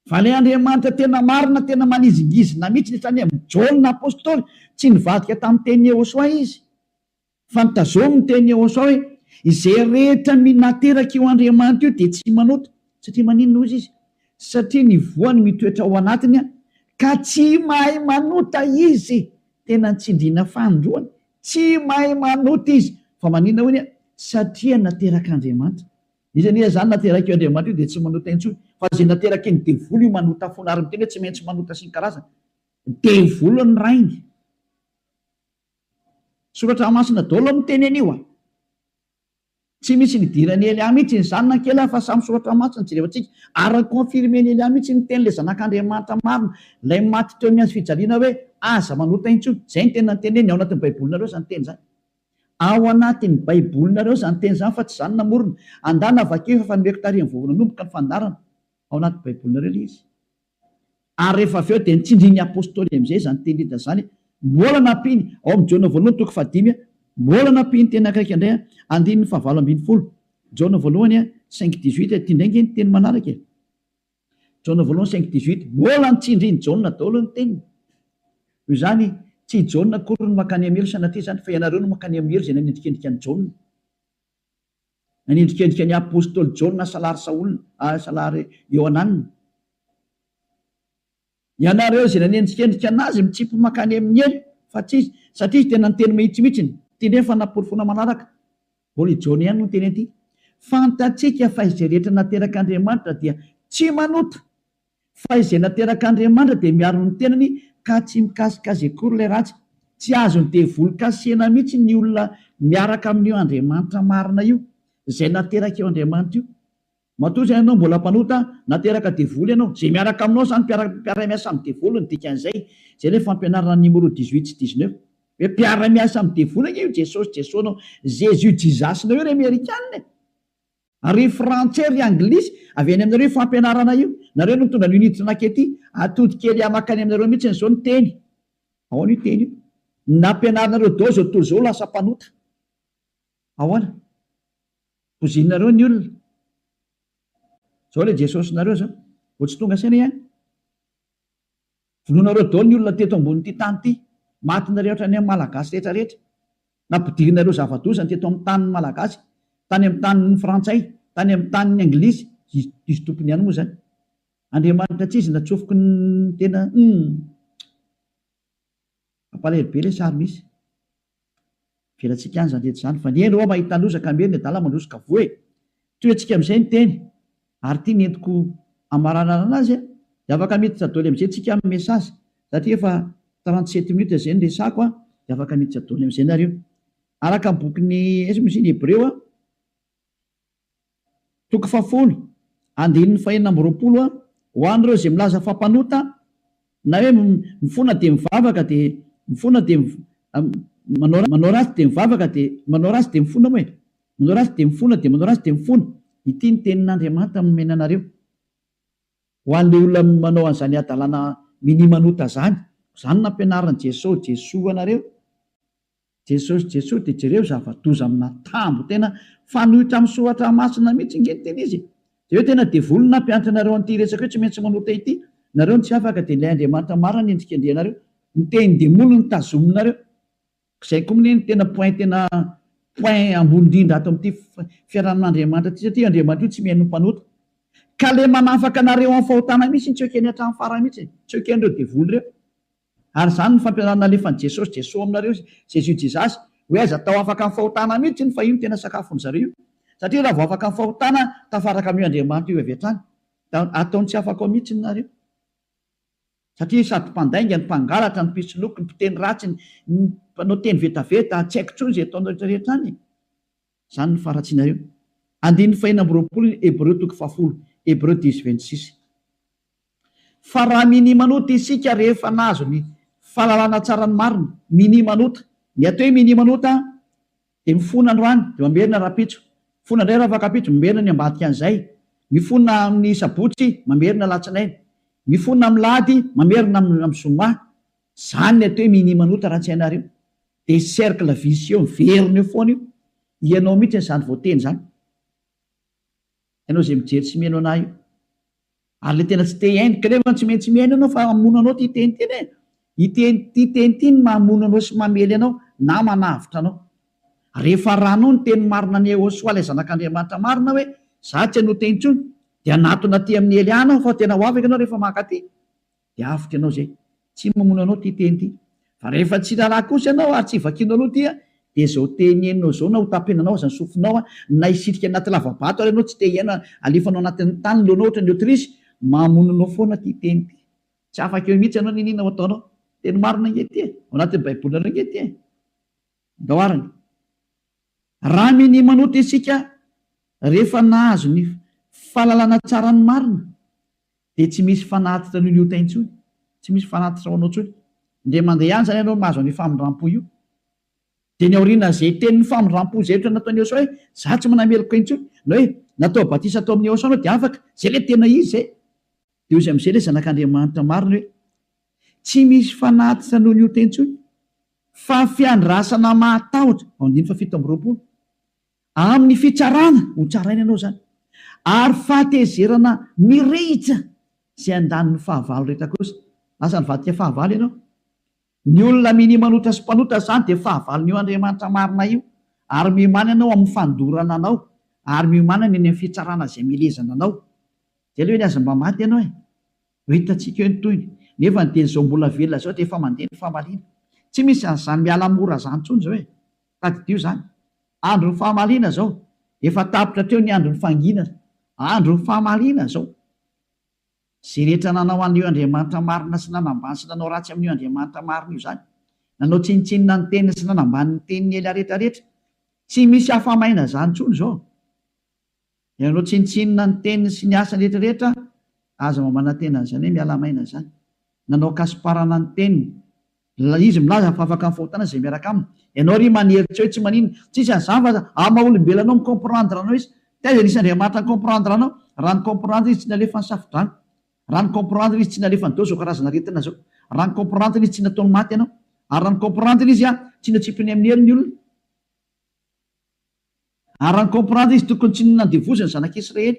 Fa ilay Andriamanitra tena marina, tena manizingizina mihitsy, hatrany amin'i Jaona apostoly, tsy nivadika tamin'ny tenin'i Yehosua izy, fa notazominy ny tenin'i Yehosua hoe, Izay rehetra nateraka io Andriamanitra io dia tsy manota. Satria maninona hozy izy? Satria ny voany mitoetra ao anatiny ka tsy mahay manota izy. Tena nitsindriana fanindroany, tsy mahay manota izy. Fa maninona hoy ny? Satria naterak'Andriamanitra. Iza anie izany naterak'io Andriamanitra io dia tsy manota intsony fa izay nateraky ny devoly io manota foana ary miteny hoe tsy maintsy manota sy ny karazany. Devoly ny rainy. Soratra masina daholo miteny an'io a. Tsy misy nidiran'i Elia mihitsy izany na kely fa samy soratra masina jerevantsika ary ni-confirmer-n'i Elia mihitsy ny tenin'ilay zanak'Andriamanitra marina ilay maty teo amin'ny hazo fijaliana hoe aza manota intsony. Izay ny tena noteneniny ao anatin'ny baibolinareo izany teny izany. Ao anatin'ny baibolinareo izany teny izany fa tsy izaho no namorona. Andana vakio efa nomeko tary vao nanomboka ny fandaharana. Ao anaty baibolinareo ilay izy. Ary rehefa avy eo dia nitsindrin'ny apostoly amin'izay izany teny rehetra izany. Mbola nampiany, ao amin'ny Jaona voalohany toko fahadimy, mbola nampiany teny akaiky indray, andininy fahavalo ambin'ny folo. Jaona voalohany cinq dix-huit, ity indray ange ny teny manaraka e. Jaona voalohany cinq dix-huit, mbola nitsindrin'i Jaona daholo ny teniny. Noho izany, tsy i Jaona akory no mankany amin'ny helo sanatria izany, fa ianareo no mankany amin'ny helo izay nanendrikendrika an'i Jaona. Nanendrikendrika ny apostoly Jaona salary Saola, salary Iohanana. Ianareo izay nanendrikendrika anazy mitsipy mankany amin'ny helo, fa tsy izy, satria izy tena niteny mahitsy mihitsiny. Ity indray ny fanaporofoana manaraka. Mbola i Jaona ihany no niteny an'ity. Fantatsika fa izay rehetra naterak'Andriamanitra dia tsy manota, fa izay naterak'Andriamanitra dia miaro ny tenany ka tsy mikasika azy akory ilay ratsy. Tsy azon'ny devoly kasihina mihitsy ny olona miaraka amin'io Andriamanitra marina io, izay naterak'io Andriamanitra io. Matoa izay ianao mbola mpanota, nateraka devoly ianao. Izay miaraka aminao izany mpiara-miasa amin'ny devoly ny dikan'izay. Izay ilay fampianarana numéro dix-huit sy dix-neuf. Hoe mpiara-miasa amin'ny devoly ange io Jesosy Jesoa-nao, Jésus Jesus-nao io ry Amerikana e! Ary ry Frantsay ry Anglisy, avy any aminareo io fampianarana io. Nareo no nitondra an'io niditra nankety. Atody kely mankany aminareo mihitsy izao ny teny. Ahoana io teny io? Nampianarinareo daholo izao tontolo izao ho lasa mpanota. Ahoana? Pozinareo ny olona. Zao le Jesosinareo zao. Vao tsy tonga saina ihany. Vonoinareo daholo ny olona teto ambonin'ity tany ity. Matinareo hatrany amin'ny Malagasy rehetra rehetra. Nampidirinareo zava-doza ny teto amin'ny tanin'ny Malagasy, tany amin'ny tanin'ny Frantsay, tany amin'ny tanin'ny Anglisy, izy izy tompony ihany moa izany. Andriamanitra tsy izy natsofoky ny tena humm. Mampalahelo be ilay sary misy. Avelantsika any izany rehetra izany fa ny hendry hoa mahita loza ka miery ny adala mandroso ka voa e! Tohiantsika amin'izay ny teny ary ity ny entiko hamaranana anazy a! Dia afaka miditra doly amin'izay tsika amin'ny message satria efa 37 minutes izay ny resako a! Dia afaka miditra doly amin'izay nareo. Araka ny bokin'ny aiza moa izy iny Hebreo a! Toko fahafolo, andininy fahenina amby 20 a, Ho an'ireo izay milaza fa mpanota, na hoe mifona dia mivavaka dia mifona dia manao manao ratsy dia mivavaka dia manao ratsy dia mifona moa e! Manao ratsy dia mifona dia manao ratsy dia mifona. Ity ny tenin'Andriamanitra nomena anareo. Ho an'ilay olona manao an'izany hadalana minia manota izany. Izany no nampianarin'i Jesoa Jesoa anareo. Jesosy Jesoa dia jereo zava-doza amina tambo tena fanohitra amin'ny soratra masina mihitsy nge ny tena izy e! Dia hoe tena devoly no nampianatra anareo an'ity resaka hoe tsy maintsy manota ity, nareo no tsy afaka dia ilay Andriamanitra marina no endrikendrehanareo, ny tenin-demoly no tazominareo. Izay koa anie no tena point tena point ambony indrindra ato amin'ity fiarahamin'Andriamanitra ity satria Andriamanitra io tsy mihaino ny mpanota. Ka le manafaka anareo amin'ny fahotana mihitsy no tsy ekeny hatramin'ny farany mihitsy e! Tsy eken'ireo devoly ireo. Ary izany no fampianarana alefan'i Jesosy, Jesoa aminareo, Jésus Jesus, hoe aza atao afaka amin'ny fahotana mihitsy iny fa io no tena sakafon'ny zareo io. Satria raha vao afaka amin'ny fahotana, tafaraka amin'io Andriamanitra io avy hatrany. Da ataony tsy afaka ao mihitsy nareo. Satria sady mpandainga, ny mpangalatra, ny mpisoloky, ny mpiteny ratsy, ny mpanao teny vetaveta, tsy haiko intsony izay ataonareo rehetra rehetra any e. Izany no faharatsianareo. Andininy fahenina amby 20 Hebreo toko fahafolo, Hébreux dix 26. Fa raha minia manota isika rehefa nahazo ny fahalalana tsara ny marina, minia manota. Ny atao hoe minia manota dia mifona androany dia mamerina rahampitso, mifona indray rahafakampitso, mamerina ny ambadika an'izay, mifona amin'ny sabotsy, mamerina alatsinainy, mifona amin'ny lahady, mamerina amin'ny zoma. Izany ny atao hoe minia manota raha tsy hainareo. Dia cercle vicieux miverina eo foana io. Ianao mihitsy izany voateny izany. Ianao izay mijery sy mihaino anah io. Ary le tena tsy te hihaino, kanefa tsy maintsy mihaino ianao fa hamono anao ity teny ity anie e! Ity ity teny ity no mamono anao sy mamely anao na manavotra anao. Rehefa arahanao ny teny marina an'i Yehosua ilay zanak'Andriamanitra marina hoe za tsy hanota intsony dia hanatona aty amin'i Elia anao fa tena ho afaka ianao rehefa mankaty. Dia avotra ianao izay. Tsy mamono anao ity teny ity. Fa rehefa tsy raharaha kosa ianao ary tsy vakianao aloha ity dia izao teny henonao izao na ho tapenanao aza ny sofinao na hisitrika anaty lava-bato ary ianao tsy te hihaino alefanao anatin'ny tany ny lohanao ohatran'ny autruche, mamono anao foana ity teny ity. Tsy afaka eo mihitsy ianao n'inon'inona ho ataonao. Teny marina ange ity e! Ao anatin'ny baibolinareo ange ity e! Ndao arany. Raha minia manota isika rehefa nahazo ny fahalalana tsara ny marina dia tsy misy fanatitra noho ny ota intsony, tsy misy fanatitra ho anao intsony. Indray mandeha ihany izany ianao mahazo an'io famindram-po io. Dia ny aorianan'izay tenin'ny famindram-po izay ohatra nataon'i Yehosua hoe, za tsy manameloka intsony, na hoe natao batisa tao amin'i Yehosua anao dia afaka, izay ilay tena izy izay. Dia hoy izy amin'izay ilay zanak'Andriamanitra marina hoe, tsy misy fanatitra noho ny ota intsony, fa fiandrasana mahatahotra, ao andininy faha 27. Amin'ny fitsarana, ho tsaraina ianao izany, ary fahatezerana mirehitra izay handany ny fahavalo rehetra kosa. Lasa nivadika fahavalo ianao. Ny olona minia manota sy mpanota izany dia fahavalon'io Andriamanitra marina io, ary miomàna ianao amin'ny fandorana anao, ary miomàna ny any amin'ny fitsarana izay mielezana anao. Izay aloha eny aza mba maty ianao e! Ho hitantsika eo ny tohiny. Nefa ny dia izao mbola velona izao dia efa mandeha ny famaliana. Tsy misy an'izany miala mora izany intsony izao e! Tadidio izany. Andron'ny famaliana izao. Efa tapitra hatreo ny andron'ny fanginana. Andron'ny famaliana izao. Izay rehetra nanao an'io Andriamanitra marina sy nanambany sy nanao ratsy amin'io Andriamanitra marina io izany. Nanao tsinontsinona ny teniny sy nanambany ny tenin'i Elia rehetra rehetra. Tsy misy afa-maina izany intsony izao. Ianao tsinontsinona ny teniny sy ny asany rehetra rehetra, aza mba manantena an'izany hoe miala maina izany. Nanao kasiparana ny teniny. Izy milaza fa afaka amin'ny fahotana izay miaraka aminy. Ianao ry manery tsy hoe tsy maninona. Tsisy an'izany fa amin'ny maha olombelona anao mi-comprendre anao izy. Taiza nisy Andriamanitra ni-comprendre anao? Raha ni-comprendre izy tsy nalefa ny safodrano. Raha ni-comprendre izy tsy nalefa ny dao izao karazana aretina izao. Raha ni-comprendre izy tsy nataony maty ianao. Ary raha ni-comprendre izy tsy natsipiny amin'ny helo ny olona. Ary raha ni-comprendre izy tokony tsy nandevoziny ny zanak'Israely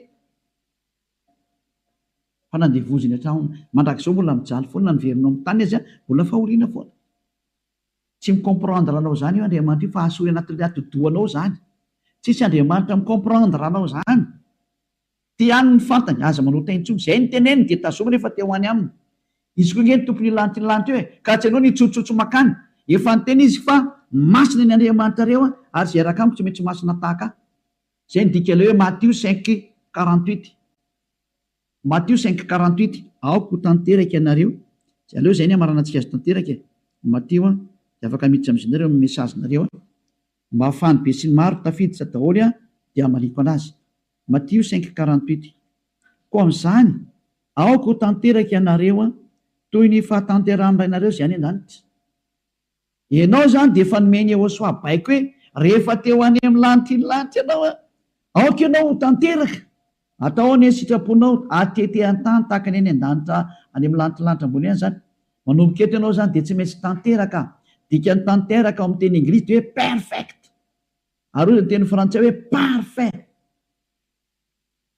fa nandevoziny hatramin'ny mandrakizao mbola mijaly foana na niverina ao amin'ny taniny aza mbola fahoriana foana. Tsy mi-comprendre anao izany io Andriamanitra io fa asory anatin'ilay atidohanao izany. Tsisy Andriamanitra mi-comprendre anao izany. Te any ny fantany, aza manota intsony. Izay ny teneniny dia tazomy rehefa te ho any aminy. Izy koa ange ny tompon'io lanitra io lanitra io e! Ka tsy ianao no hitsotsotsotso makany. Efa niteny izy fa masina ny Andriamanitrareo ary izay hiaraka amiko tsy maintsy masina tahaka ahy. Izay ny dikan'ilay hoe Matio 5, 48. Matio 5, 48, Aoka ho tanteraka ianareo. Aleo izay ny hamaranantsika azy tanteraka e! Matio an, dia afaka miditra amin'izay nareo amin'ny message-nareo an. Mba hahafahan'ny besinimaro tafiditra daholo an, dia hamaliako anazy. Matio 5, 48, Koa amin'izany, aoka ho tanteraka ianareo toy ny fahatanterahan'ny Rainareo izay any an-danitra. Ianao izany dia efa nomen'i Yehosua baiko hoe, rehefa te ho any amin'ny lanitry ny lanitra ianao, aoka ianao ho tanteraka. Atao anie ny sitraponao, atete an-tany tahaka ny any an-danitra any amin'ny lanitry ny lanitra ambony any izany. Manomboka eto ianao izany dia tsy maintsy tanteraka. Dikan'ny tanteraka ao amin'ny teny anglisy dia hoe perfect. Ary hoy ny teny frantsay hoe parfait.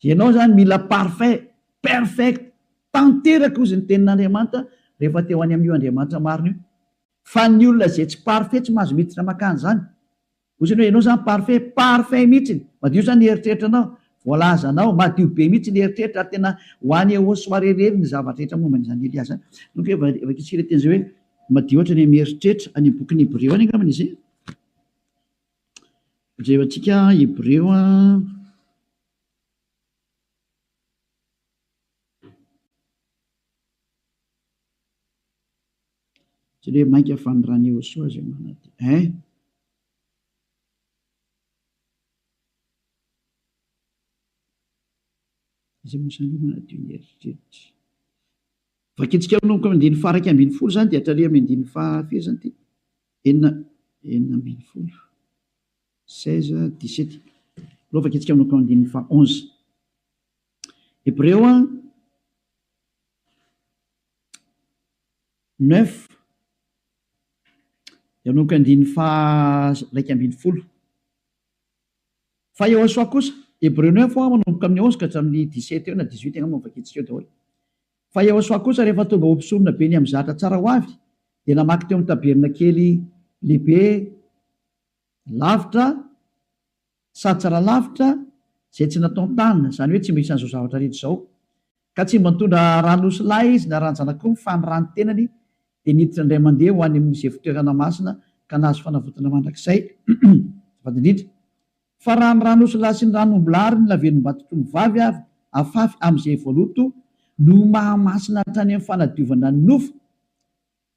Ianao izany mila parfait, perfect, tanteraka hozy ny tenin'Andriamanitra rehefa te ho any amin'io Andriamanitra marina io. Fa ny olona izay tsy parfait tsy mahazo miditra makany izany. Hozy ny hoe ianao izany parfait, parfait mihitsy, madio izany ny eritreritranao, voalazanao, madio be mihitsy ny eritreritra ary tena ho any Yehosua irery ny zavatra rehetra momba an'izany Elia izany. Donc vakintsika ilay teny izay hoe madio hatrany amin'ny eritreritra, any amin'ny bokin'ny Hebreo any angambany izy. Jerentsika Hebreo a. Tsy hoe mainka fa ny ran'i Yehosua izay manadio. Hein? Iza moa izany manadio ny eritreritra? Vakintsika manomboka amin'ny andininy faha 11 izany dia hatrany amin'ny andininy faha firy izany ity? Enina, 16, 16, 17. Aleo vakintsika manomboka amin'ny andininy faha 11. Hebreo 9 dia manomboka andininy faha 11. Fa Yehosua kosa, Hebreo 9 hoa manomboka amin'ny 11 ka hatramin'ny 17 eo na 18 angamba no vakintsika eo daholo. Fa Yehosua kosa rehefa tonga ho mpisorona be ny amin'ny zatra tsara ho avy dia namaky teo amin'ny tabernakely lehibe lavitra sady tsara lavitra izay tsy nataon-tanana, izany hoe tsy mba isan'izao zavatra rehetra izao. Ka tsy mba nitondra ran'osy lahy izy na ran-janak'omby fa ny ran'ny tenany dia niditra indray mandeha ho any amin'izay fitoerana masina ka nahazo fanavotana mandrakizay. Azafady indrindra. Fa raha ny ran'osy lahy sy ny ran'omby lahy ary ny lavenom-batotr'omby vavy avy afafy amin'izay voaloto no mahamasina hatrany amin'ny fanadiovana ny nofo,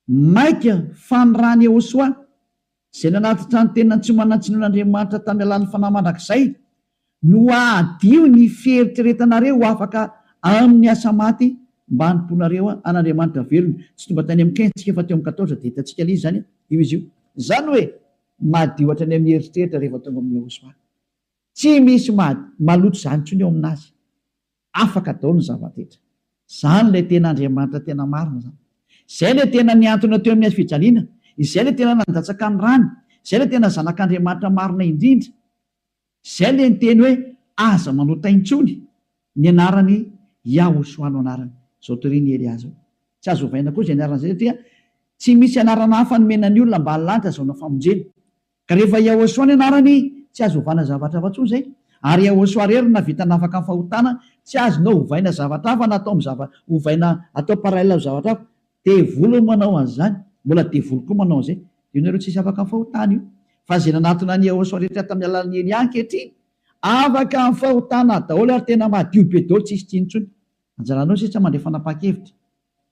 Mainka fa ny ran'i Yehosua, izay nanatitra ny tenany tsy manan-tsinoan'Andriamanitra tamin'ny alalan'ny Fanahy mandrakizay, no hahadio ny fieritreretanareo ho afaka amin'ny asa maty mba hanompoanareo an'Andriamanitra velona. Tsy tonga tany amin'ny 15 isika fa teo amin'ny 14 dia hitantsika ilay izy izany, io izy io. Izany hoe madio hatrany amin'ny eritreritra rehefa tonga amin'i Yehosua. Tsy misy maloto izany intsony eo aminazy. Afaka daholo ny zava-drehetra. Izany ilay tena Andriamanitra tena marina izany. Izay ilay tena nihantona teo amin'ny hazo fijaliana. Izay ilay tena nandatsaka ny rany. Izay ilay tena Zanak'Andriamanitra marina indrindra. Izay ilay niteny hoe aza manota intsony. Ny anarany Yahoshuah no anarany. Izao torian'i Elia izao. Tsy azo ovaina koa izay anarana izay satria tsy misy anarana hafa nomena ny olona mba lanitra azahoana famonjena. Ka rehefa Yahoshuah ny anarany, tsy azo ovana zavatra hafa intsony izay. Ary Yahoshuah irery no nahavita nafaka ny fahotana, tsy azonao ovaina zavatra hafa na atao amin'ny ovaina atao parallèle amin'ny zavatra hafa. Devoly no manao an'izany, mbola devoly koa manao an'izay. Io nareo tsisy afaka amin'ny fahotana io. Fa izay nanatona an'i Yahoshuah rehetra tamin'ny alalan'i Elia ankehitriny, afaka amin'ny fahotana daholo ary tena madio be daholo tsisy tsiny intsony. Anjaranao sisa mandray fanapahan-kevitra.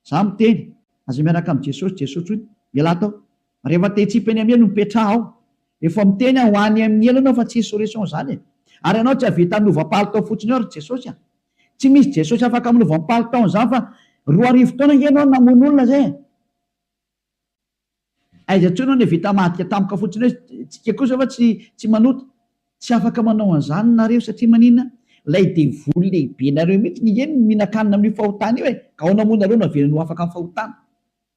Za miteny, aza miaraka amin'i Jesosy, Jesosy hoy, mialà tao. Rehefa te hitsipy eny amin'ny helo mipetraha ao. Efa miteny aho ho any amin'ny helo ianao fa tsisy solution zany e. Ary ianao tsy hahavita hanova palitao fotsiny eo ry Jesosy a. Tsy misy Jesosy afaka manova ny palitaony zany fa 2000 taona ange ianao namono olona zay e. Aiza intsony ianao vita hamadika tampoka fotsiny hoe tsika kosa fa tsy tsy manota. Tsy afaka manao an'izany nareo satria maninona? Ilay devoly lehibe nareo mihitsy nge no mihinan-kanina amin'io fahotana io e! Ka ahoana moa nareo no avelany ho afaka amin'ny fahotana?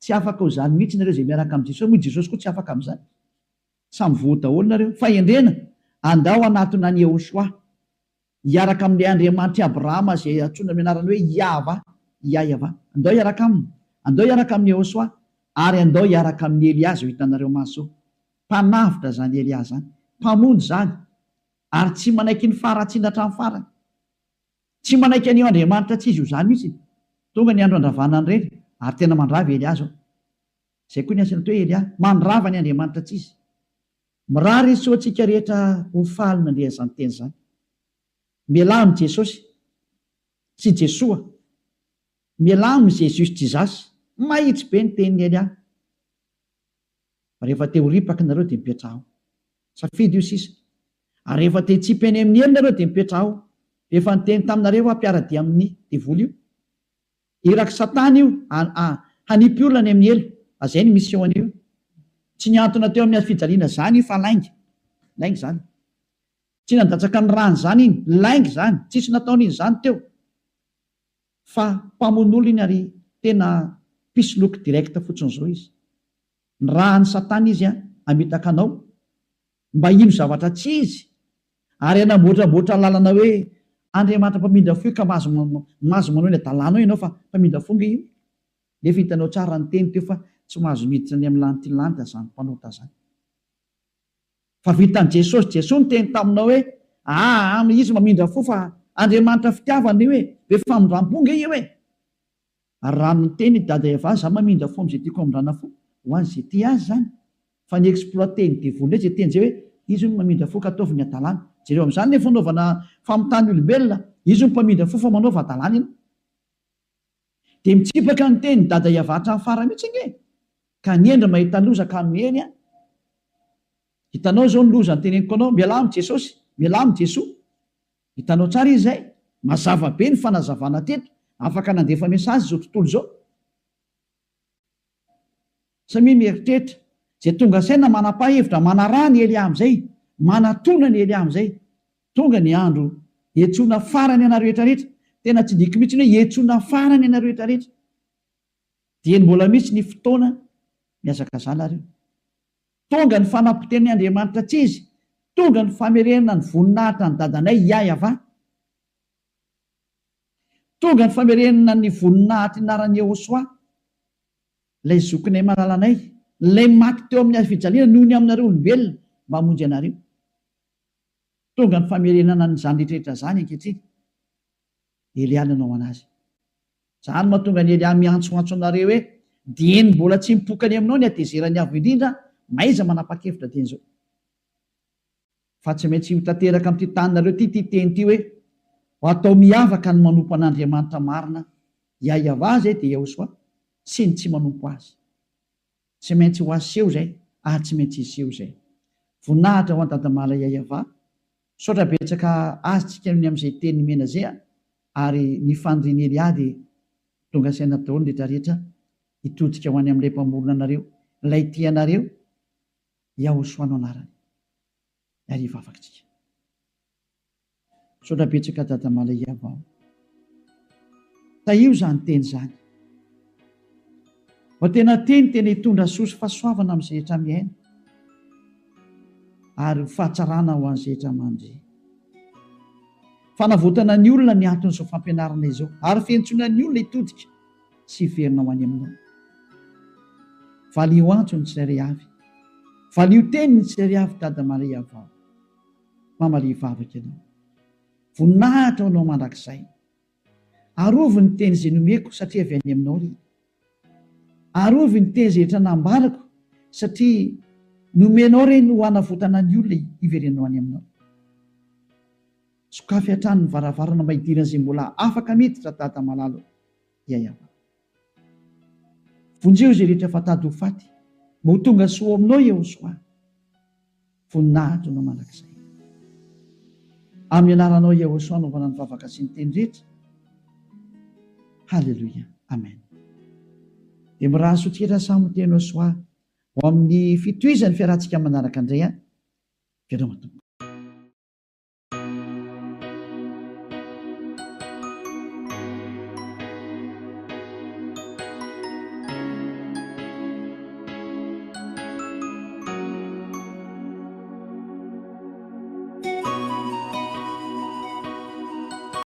Tsy afaka ho izany mihitsy nareo izay miaraka amin'i Jesosy, moa i Jesosy koa tsy afaka amin'izany. Samy voa daholo nareo. Fahendrena, andao hanatona an'i Yehoshuah. Hiaraka amin'ilay Andriamanitr'i Abrahama izay antsoina amin'ny anarany hoe Iahvah, Iaiavah. Andao hiaraka aminy. Andao hiaraka amin'i Yehoshuah. Ary andao hiaraka amin'i Elia izao hitanareo maso izao. Mpanavotra izany Elia izany. Mpamonjy izany. Ary tsy manaiky ny faharatsiana hatramin'ny farany. Tsy manaiky an'io Andriamanitra tsy izy io izany mihitsy. Tonga ny andro handravana an'ireny, ary tena mandrava i Elia izao. Izay koa ny asany atao hoe Elia. Mandrava ny Andriamanitra tsy izy. Mirary soa antsika rehetra ho faly nandre an'izany teny izany. Mialà amin'i Jesosy sy Jesoa. Mialà amin'i Jesus Jesus. Mahitsy be ny tenin'i Elia. Fa rehefa te ho ripaka nareo dia mipetraha ao. Safidy io sisa. Ary rehefa te hitsipy any amin'ny helo nareo dia mipetraha ao. Efa niteny taminareo aho mpiara-dia amin'ny devoly io. Irak'i satana io hanipy olona any amin'ny helo. Azay ny mission an'io. Tsy nihantona teo amin'ny hazofijaliana zany io fa lainga. Lainga zany. Tsy nandatsaka ny rany zany iny. Lainga zany. Tsisy nataon'iny zany teo. Fa mpamono olona iny ary tena mpisoloky direct fotsiny zao izy. Nirahan'i satana izy hamitaka anao mba hino zavatra tsy izy ary hanamboatramboatra lalana hoe Andriamanitra mpamindra fo io ka mahazo mahazo manao ny adalanao ianao fa mpamindra fo nge io. Nefa hitanao tsara ny teny teo fa tsy mahazo miditra any amin'ny lanity lanitra zany mpanota zany. Fa vitan'i Jesosy, Jesoa niteny taminao hoe aa izy mamindra fo fa Andriamanitra fitiavana io e, be famindrampo nge io e. Ary raha niteny i Dada Eva za mamindra fo amin'izay tiako hamindrana fo, ho an'izay tia azy izany. Fa ny exploiter-n'ny devoly indray izay teny izay hoe izy hono mamindra fo ka ataovy ny hadalana. Jereo amin'izany ny fanaovana famitahana olombelona, izy hono mpamindra fo fa manaova hadalana ianao. Dia mitsipaka ny tenin'i Dada Eva hatramin'ny farany mihitsy ange e! Ka ny hendry mahita loza ka miheny an! Hitanao izao ny loza noteneniko anao, mialà amin'i Jesosy, mialà amin'i Jesoa. Hitanao tsara izy izay? Mazava be ny fanazavana teto, afaka nandefa message izao tontolo izao. Samia mieritreritra, izay tonga saina manapa-hevitra manaraha ny Elia amin'izay, manatona ny Elia amin'izay. Tonga ny andro hiantsoana farany anareo rehetra rehetra, tena tsindriako mihitsy ny hoe hiantsoana farany anareo rehetra rehetra. Dieny mbola misy ny fotoana mihazakazaha nareo. Tonga ny fanapotehan'ny Andriamanitra tsy izy, tonga ny famerenana ny voninahitra ny dadanay Yahyav. Tonga ny famerenana ny voninahitry ny anaran'i Yehosua, ilay zokinay malalanay, ilay maty teo amin'ny hazo fijaliana noho ny aminareo olombelona mba hamonjy anareo. Tonga ny famerenana an'izany rehetra rehetra izany ankehitriny. Elia nanao anazy. Izany mahatonga an'i Elia miantsoantso anareo hoe, Dieny mbola tsy mipoka any aminao ny hatezeran'ny Avo Indrindra, mahaiza manapa-kevitra dieny izao. Fa tsy maintsy ho tanteraka amin'ity taninareo ity ity teny ity hoe, Ho atao miavaka ny manompo an'Andriamanitra marina, Yahweh izay dia Yahoshuah, sy ny tsy manompo Azy. Tsy maintsy ho aseho izay ary tsy maintsy hiseho izay. Voninahitra ho an'i Dadamala Yahweh. Misaotra betsaka azy tsika ny amin'izay teny nomena zay a! Ary ny fanirian'i Elia dia tonga saina daholo ny rehetra rehetra hitodika ho any amin'ilay mpamorona anareo, ilay tia anareo, Yahoshua no anarany. Ary hivavaka tsika. Misaotra betsaka Dada Malaiava o. Tahio izany teny izany. Mba tena teny tena hitondra soa sy fahasoavana amin'izay rehetra mihaino ary ho fahatsarana ho an'izay rehetra mandre. Fanavotana ny olona ny anton'izao fampianarana izao ary fiantsoana ny olona hitodika sy hiverina ho any aminao. Valio antso ny tsirairay avy. Valio teny ny tsirairay avy Dada Maria vao. Mamalia vavaka ianao. Voninahitra ho anao mandrakizay. Arovy ny teny izay nomeko satria avy any aminao ry. Arovy ny teny izay rehetra nambarako satria nomenao ireny ho hanavotana ny olona hiverenao any aminao. Sokafy hatrany ny varavarana mba hidiran'izay mbola afaka miditra Dada malala o. Yayava. Vonjeo izay rehetra fa tady ho faty mba ho tonga soa ao aminao Yehosoa. Voninahitra anao mandrakizay. Amin'ny anaranao Yehosoa anaovana ny vavaka sy ny teny rehetra. Haleloia. Amen. Dia mirary soa tsika samy ho teny Yosoa ho amin'ny fitohizan'ny fiarahantsika manaraka indray an. Veloma tompoko.